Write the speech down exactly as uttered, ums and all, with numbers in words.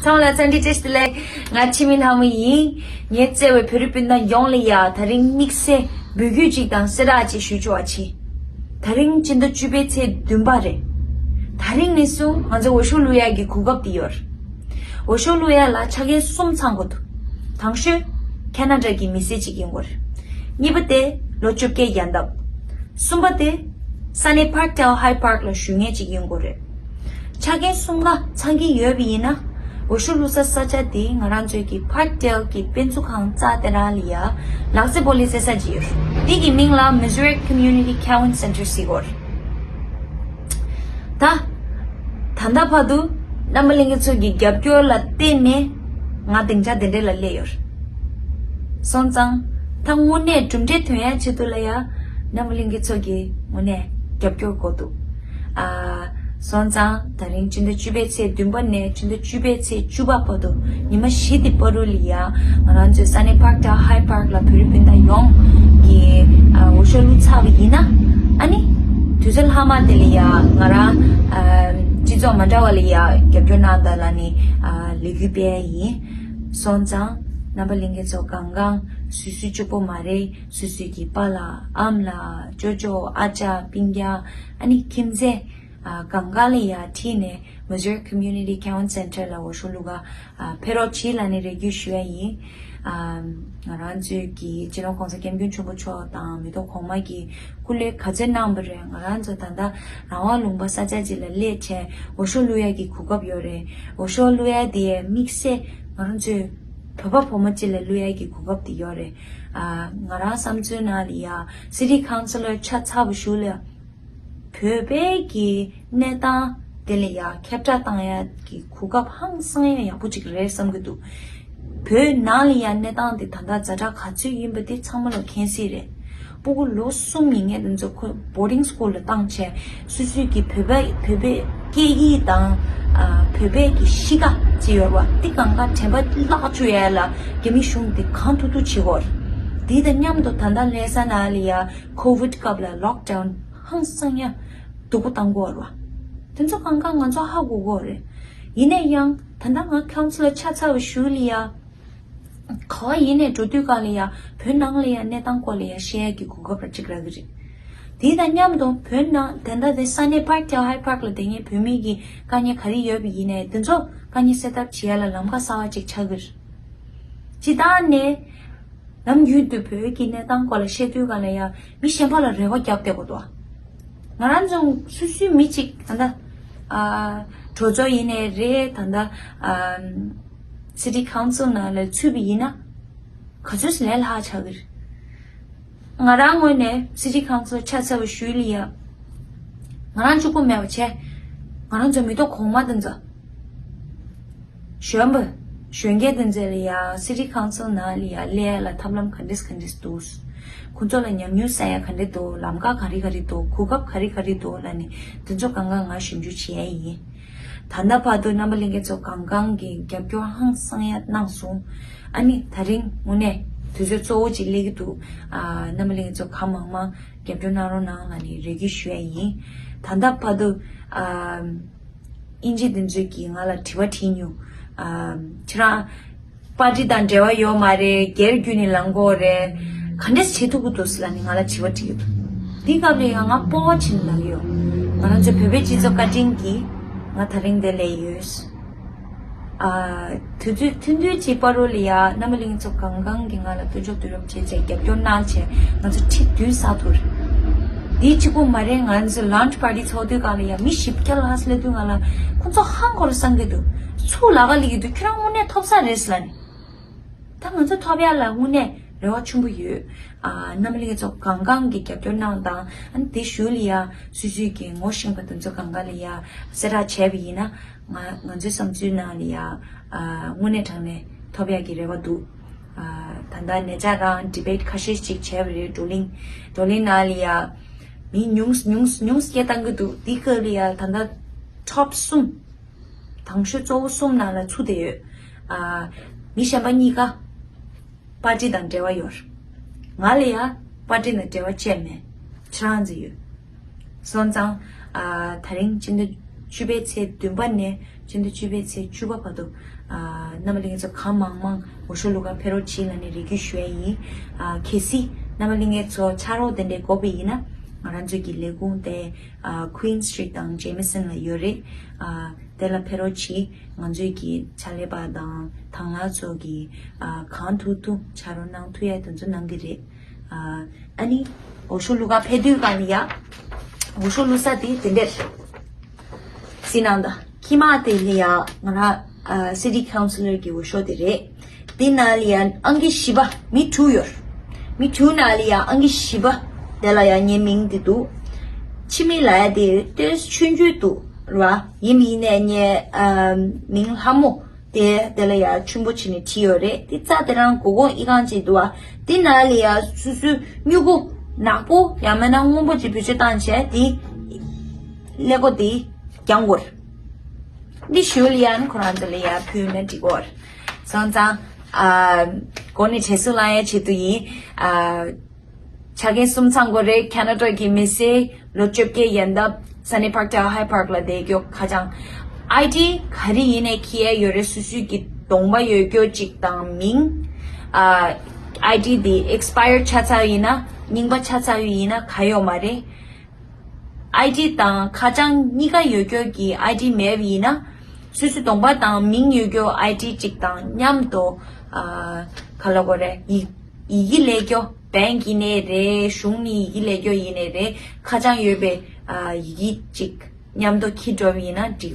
ཡོངས་ལ་འཚམས་འདྲི་བཀྲ་ཤིས་བདེ་ལེགས། ང་འཆི་མེད་ལྷ་མོ་ཡིན། ངའི་བརྩེ་བའི་བོད་རིགས་སྤུན་ཟླ་ཡོངས་ལ་ཡ་དེ་རིང་དམིགས་བསལ་འབོད་སྐུལ་ཅིག་དང་གསལ་བསྒྲགས་ཅིག་ཞུ་ཆོག་པ་བྱེད། དེ་རིང་སྤྱི་ཟླ་བཅུ་པའི་ཚེས་བདུན་པ་རེད། དེ་རིང་ནས་བཟུང་ང་ཚོ་འོས་ཤོག་བླུག་ཡག་གི་གོ་སྐབས་དེ་ཡོད་རེད། འོས་ཤོག་བླུག་ཡག་ལ་ཆ་རྐྱེན་གསུམ་ཚང་དགོས་འདུག་དང་ཤོས་ཁེ་ན་ཌ་གི་མི་སེར་ཅིག་ཡིན་དགོས་རེད། གཉིས་པ་དེ་ལོ་བཅོ་བརྒྱད་ཡན་འདབ། གསུམ་པ་དེ་ས་གནས་Parkdale High Park ལ་བཞུགས་མཁན་ཅིག་ཡིན་དགོས་རེད། ཆ་རྐྱེན་གསུམ་ཀ་ཚང་གི་ཡོད་པ་ཡིན་ན། འོས་ཤོག་བླུག་ས་ས་ཆ་དེ་ང་རང་ཚོའི་གི་Parkdale གི་དཔེ་མཛོད་ཁང་རྩ་དེ་རང་ལ་ཡ་ལག་རྩེད་སྤོ་ལོའི་རྩེད་ས་ཅིག་ཡོད། དེ་གི་མིང་ལ་Missouri Community Cowan Center ཟེར་གོ་རེད། ད་ད་ལྟ་བར་དུ་རྣམ་པ་ལྷན་རྒྱས་ཚོ་གི་རྒྱབ་སྐྱོར་ལ་བརྟེན་ནས་ང་སྡིངས་ཆ་དེ་འདྲ་ལ་སླེབས་ཡོད། སོང་ཙང་ད་དངོས་གནས་གྲུབ་འབྲས་ཐོན་ཡག་ཆེད་དུ་ལ་ཡ་རྣམ་པ་ལྷན་རྒྱས་ཚོ་གི་དངོས་གནས་རྒྱབ་སྐྱོར་དགོས་འདུག་ཨ། སོང་ཙང་ད་རིང་སྤྱི་ཟླ་བཅུ་པའི་ཚེས་བདུན་པ་ནས་སྤྱི་ཟླ་བཅུ་པའི་ཚེས་བཅུ་པ་བར་དུ་ཉི་མ་བཞི་དེ་བར་དུ་ལ་ཡ་ང་རང་ཚོའི་ས་གནས་Parkdale High Park ལ་བོད་རིགས་སྤུན་ཟླ་ཡོངས་ཀྱིས་ཨ་འོས་ཤོག་བླུགས་ཚར་བ་ཡིན་ན། ཨ་ནི་དུས་ཚོད་ལྷག་མ་དེ་ལ་ཡ་ང་རང་ཨ་སྤྱི་ཚོགས་མ་འདྲ་བ་ལ་ཡ་རྒྱབ་སྐྱོར་གནང་དང་ལ་ནི་ཨ་ལས་འགུལ་སྤེལ་ཡ་ཡིན། སོང་ཙང་རྣམ་པ་ལྷན་རྒྱས་ཚོ་གང་གང་སོ་སོའི་གཅིག་པོ་མ་རེད། སོ་སོའི་གི་པཱ་ལགས་ཨ་མ་ལགས་ཅོ་ཅོ་ཨ་ཅག་སྤུན་ཀྱག་ཨ་ནི་ཁྱིམ་མཚེས་ཨ་གང་ག་ལ་ཡ་ཁྲིད་ནས་Missouri Community Cowan Center ལ་འོས་ཤོག་བླུག་ག་ཨ་ཕེབས་རོགས་གྱིས་ལབ་ནས་རེ་སྐུལ་ཞུ་ཡ་ཡིན། ཨ་ང་རང་ཚོའི་གི་སྤྱི་ནོར་༸གོང་ས་༸སྐྱབས་མགོན་ཆེན་པོ་མཆོག་དང་མི་ཐོག་གོང་མ་གི་སྐུ་ལས་ག་ཚོད་གནང་བ་རེད། ང་རང་ཚོ་ད་ལྟ་རང་དབང་ལུང་པ་ས་ཆ་ཅིག་ལ་སླེབས་བྱས་འོས་ཤོག་བླུག་ཡ་གི་གོ་སྐབས་ཡོད་རེད། འོས་ཤོག་བླུག་ཡ་དེ་དམིགས་བསལ་ང་རང་ཚོའི་བོད་པ་བུ་མོ་ཅིག་ལ་བླུག་ཡ་གི་གོ་སྐབས་དེ་ཡོད་རེད། ཨ་ང་རང་བསམ་ཚུལ་ནང་ལ་ཡ་City Councillor ཆགས་ཚར་བ་ཞུ་ལ་བོད་པའི་གི་གནས་སྟངས་དེ་ལ་ཡ་ཁྱབ་བསྒྲགས་བཏང་ཡ་གི་གོ་སྐབས་ཧང་སང་ཡ་ཡག་པོ་ཅིག་རེད་བསམ་གི་འདུག་བོད་ནང་ལ་ཡ་གནས་སྟངས་དེ་ད་ལྟ་ཛ་དྲག་ག་ཚོད་ཡིན་པ་དེ་ཚང་མ་ལ་མཁྱེན་གསལ་རེད། སྤུ་གུ་ལོ་གསུམ་ཡིན་མཁན་དེ་ཚོ་ཁོ་boarding school ལ་བཏང་བྱས་སོ་སོའི་གི་བོད་པ་བོད་པའི་སྐད་ཡིག་དང་ཨ་བོད་པའི་གི་གཤིས་ཀ་ཅིག་ཡོད་པ་དེ་གང་ག་དྲན་པ་བརླག་བཅུག་ཡ་ལ་རྒྱ་མི་གཞུང་དེ་གང་ཐུབ་ཐུབ་བྱེད་དགོས་རེད། དེ་དང་མཉམ་དུ་ད་ལྟ་ལྷ་ས་ནང་ལ་ཡ་COVID སྐབས་ལ་lockdown ཧང་སང་ཡ་སྡུག་པོ་བཏང་དགོས་རེད་བ། དེ་ཚོ་གང་ག་ང་ཚོ་ཧ་གོ་དགོས་རེད། ཡིན་ན་ཡང་ད་ལྟ་ང་councillor ཆགས་ཚར་བའི་གཞུག་ལ་ཡ་ག་བ་ཡིན་ནས་འགྲོ་དུས་གང་ལ་ཡ་བོད་ནང་ལ་ཡ་གནས་སྟངས་སྐོར་ལ་ཡ་བཤད་ཡ་གི་གོ་སྐབས་ར་གཅིག་རག་གི་རེད། དེ་དང་མཉམ་དུ་བོད་ནང་དེ་འདྲ་དེ་ས་གནས་Parkdale High Park ལ་བསྡད་མཁན་བོད་མི་གི་དཀའ་ངལ་ག་རེ་ཡོད་པ་ཡིན་ནའི་དེ་ཚོ་དཀའ་ངལ་སེལ་ཐབས་བྱེད་ཡ་ལ་ལམ་ཁ་གསར་བ་ཅིག་ཆགས་གི་རེད། སྤྱིར་བཏང་ནས་ནམ་རྒྱུན་དུ་བོད་ཀྱི་གནས་སྟངས་སྐོར་ལ་བཤད་དུས་གང་ལ་ཡ་མི་གཞན་པ་ལ་རེ་བ་རྒྱབ་བསྡད་དགོས་འདུག་ང་རང་ཚོ་སོ་སོའི་མི་གཅིག་ད་ལྟ་ཨ་གྲོས་ཚོགས་ཡིན་ནའི་རེད། ད་ལྟ་ཨ་City Council ནང་ལ་ཚུད་པ་ཡིན་ན་ག་ཚོད་ལས་སླ་ཆགས་ཀྱི་རེད། ང་རང་ངོས་ནས་City Council ཆགས་ཚར་བའི་གཞུག་ལ་ཡ་ང་རང་གཅིག་པོ་མེད་པ་བྱས་ང་རང་ཚོ་མི་ཐོག་གོང་མ་དེ་ཚོ་གཞོན་པ་གཞོན་སྐྱེས་དེ་ཚོ་ལ་ཡ་City Council ནང་ལ་ཡ་སླེབས་ཡ་ལ་ཐབས་ལམ་ག་འདྲས་ག་འདྲས་འདུག་ཁོ་ཚོ་ལ་ཉམས་མྱོང་བསགས་ཡ་ག་འདྲས་འདུག་ལམ་ཁ་ག་རེ་ག་རེ་འདུག་གོ་སྐབས་ག་རེ་ག་རེ་འདུག་ལབ་ནས་དེ་ཚོ་གང་ག་ང་ཞིབ་འཇུག་བྱེད་ཡ་ཡིན། ད་ལྟ་བར་དུ་རྣམ་པ་ལྷན་རྒྱས་ཚོ་གང་གང་གིས་རྒྱབ་སྐྱོར་ཧང་སང་ཡ་གནང་སོང་། ཨ་ནི་ད་རིང་དངོས་གནས་དུས་ཚོད་གཙོ་བོ་ཅིག་སླེབས་ཀྱི་འདུག་ཨ་རྣམ་པ་ལྷན་རྒྱས་ཚོ་གང་མང་མང་རྒྱབ་སྐྱོར་གནང་རོགས་གནང་ལབ་ནས་རེ་སྐུལ་ཞུ་ཡ་ཡིན། ད་ལྟ་བར་དུ་ཨ་དབྱིན་ཇི་དེ་ཚོས་ཀྱིས་ང་ལ་དྲི་བ་དྲིས་མྱོང་། ཨ་ཁྱེད་རང་པར་ཊི་དང་འབྲེལ་བ་ཡོད་མ་རེད། སྒེར་བརྒྱུད་ནས་ལངས་དགོས་རེད། ག་འདྲས་བྱེད་ཐུབ་ཀྱི་འདུག་ཟེར་ལབ་ནས་ང་ལ་དྲི་བ་དྲིས་ཡོད། དེའི་སྐབས་ལ་ཡང་ང་སྤོབས་པ་བྱས་ནས་ལབ་ཀྱི་ཡོད། ང་རང་ཚོ་བོད་པའི་སྤྱི་ཚོགས་བཀའ་དྲིན་གྱིས་ང་ད་རིང་འདིར་སླེབས་ཡོད། ཨ་དུས་ཚོད་ཐུང་ཐུང་ཅིག་བར་དུ་ལ་ཡ་རྣམ་པ་ལྷན་རྒྱས་ཚོ་གང་གང་གིས་ང་ལ་ལྟ་རྟོག་བསྡུ་རུབ་བྱས་བྱས་རྒྱབ་སྐྱོར་གནང་བྱས་ང་ཚོ་ཁྲི་བདུན་བསགས་ཐུབ་རེད། འདི་གཅིག་པོ་མ་རེད། ང་ཚོ་launch party ཚོགས་དུས་སྒང་ལ་ཡ་མི་བཞི་བརྒྱ་ལྷག་སླེབས་དུས་སྒང་ལ་ཁོ་ཚོ་ཧང་གོ་རུ་སང་གི་འདུག་ཚུར་ལབ་ག་སླེབས་ཀྱི་འདུག་ཁྱོད་རང་དངོས་གནས་ཐོབ་ས་རེད་ཟེར་ལབ་ནས། ད་ང་ཚོ་ཐོབ་ཡ་ལ་དངོས་གནས་རེ་བ་ཆེན་པོ་ཡོད། ཨ་རྣམ་པ་ལྷན་རྒྱས་ཚོ་གང་གང་གིས་རྒྱབ་སྐྱོར་གནང་དང་ཨ་ནི་དེ་གཞུག་ལ་ཡ་སོ་སོའི་གི་ངོ་ཤེས་པ་དེ་ཚོ་གང་ག་ལ་ཡ་གསལ་བསྒྲགས་བྱས་པ་ཡིན་ན་ང་ང་ཚོའི་བསམ་ཚུལ་ནང་ལ་ཡ་ཨ་དངོས་གནས་དྲང་གནས་ཐོབ་ཡ་གི་རེ་བ་འདུག་ཨ་ད་ལྟ་ཉེ་ཆར་རང་debate ཁ་ཤས་ཅིག་བྱས་པ་རེད། བགྲོ་གླེང་བགྲོ་གླེང་ནང་ལ་ཡ་མི་ཉུང་ཉུང་ཉུང་སྐད་བཏང་གི་འདུག་དེའི་སྐབས་ལ་ཡ་ད་ལྟ་top གསུམ། དང་ཤོས་གཙོ་བོ་གསུམ་ནང་ལ་ཚུད་བསྡད་ཡོད། ཨ་མི་གཞན་པ་གཉིས་ཀ་པར་ཊི་དང་འབྲེལ་བ་ཡོད། ང་ལ་ཡ་པར་ཊི་དང་འབྲེལ་བ་བཅས་མེད། ཁྱེད་རང་ཚོ་ཡོད། སོང་ཙང་ཨ་ད་རིང་སྤྱི་ཟླ་ བཅུ་པའི་ཚེས་བདུན་པ་ནས་སྤྱི་ཟླ་བཅུ་པའི་ཚེས་བཅུ་པ་བར་དུ། ཨ་རྣམ་པ་ལྷན་རྒྱས་ཚོ་གང་མང་མང་འོ་ཤོ་ལུ་ག་ཕེབས་རོགས་གྱིས་ལབ་ནས་རེ་སྐུལ་ཞུ་ཡ་ཡིན། ཨ་གལ་སྲིད་རྣམ་པ་ལྷན་རྒྱས་ཚོ་ཕྱག་རོགས་དེ་འདྲས་དགོས་པ་ཡིན་ན། ང་རང་ཚོའི་གི་ལས་ཁུངས་དེ་ཨ་Queen Street དང་Jameson ལ་ཡོད་རེད། ཨ་དེ་ལ་ཕེབས་རོགས་གྱིས། ང་ཚོའི་གི་ཕྱག་ལས་པ་དང་དང་བླངས་ཚོ་གི་ཨ་གང་ཐུབ་ཐུབ་ཕྱག་རོགས་གནང་ཐུབ་ཡ་དེ་ཚོ་གནང་གི་རེད། ཨ་ཨ་ནི་འོ་ཤོ་ལུ་ག་ཕེབས་དུས་གང་ལ་ཡ། འོ་ཤོ་ལུ་ས་དེ་དེ་འདྲས། སི་ནང་ད་ཁྱི་མ་དེ་ལ་ཡ་ང་རང་ཨ་City Councillor གི་འོ་ཤོ་དེ་རེད། དེ་ནང་ལ་ཡ་ཨང་ཀི་བཞི་པ་མི་དྲུག་ཡོད། མི་དྲུག་ནང་ལ་ཡ་ཨང་ཀི་བཞི་པ་དེ་ལ་ཡ་ངའི་མིང་དེ་འདུག་ཕྱི་མི་ལ་ཡ་དེ་ཏོས་ཆུང་ཆུང་འདུག་ར། ཡིན་མིན་ནས་ངའི་ཨ་མིང་ལྷ་མོ་དེ་དེ་ལ་ཡ་ཆུན་པོ་བྱས་ནས་བྲིས་ཡོད་རེད། དེ་རྩ་དེ་རང་གོ་གོ་ཨི་ཁང་ཅིག་འདུག་བ། དེ་ནང་ལ་ཡ་སུ་སུ་སྨྱུ་གུ་ནག་པོ་ཡང་མིན་ན་སྔོན་པོ་ཅིག་བེད་སྤྱོད་བཏང་བྱས་དེ་ཀླད་ཀོར་དེ་རྒྱང་བསྐོར། འདི་ཞུ་ལི་ཡན་ཁོ་རང་ཚོ་ལ་ཡ་ཕུལ་ན་འགྲིག་གོ། སོང་ཙང་ཨ་གོ་ནས་བྲེལ་ཟུག་ལངས་ཡ་ཆེད་དུ་ཡིན། ཨ་ཆ་རྐྱེན་གསུམ་ཚང་དགོས་རེད། ཁ་ན་ཌ་གི་མི་སེར་ལོ་བཅོ་བརྒྱད་ཡན་འདབ་Sunny Park དང་Hyde Park ལ་བསྡད་རྒྱུ་ཁ་བྱང་། ཨའི་ཌི་ག་རེ་ཡིན་ནའི་འཁྱེར་ཡ་ཡོད་རེད། སོ་སོའི་གི་གདོང་པ་ཡོད་རྒྱུ་གཅིག་དང་མིང་། ཨ་ཨའི་ཌི་དེ་ཨེག་སི་པ་ཡར་ཆགས་ཚར་ཡིན་ན་རྙིང་པ་ཆགས་ཚར་ཡིན་ན་ག་ཡོད་མ་རེད། ཨའི་ཌི་དང་ཁ་བྱང་གཉིས་ཀ་ཡོད་རྒྱུ་གི་ཨའི་ཌི་མེད་པ་ཡིན་ན། སོ་སོའི་གདོང་པ་དང་མིང་ཡོད་རྒྱུ་ཨའི་ཌི་གཅིག་དང་མཉམ་དུ་ཨ་ག་ལབ་དགོས་རེད། ཡི་ཡི་གེ་ལས་རྒྱུ་བེང་གི་ནས་རེད། གཞུང་ནས་ཡི་གེ་ལས་རྒྱུ་ཡིན་ནས་རེད། ཁ་བྱང་ཡོད་པའི་ཨ་ཡི་གེ་གཅིག་མཉམ་དུ་འཁྱེར་འགྲོ་བ་ཡིན་ན་འགྲིག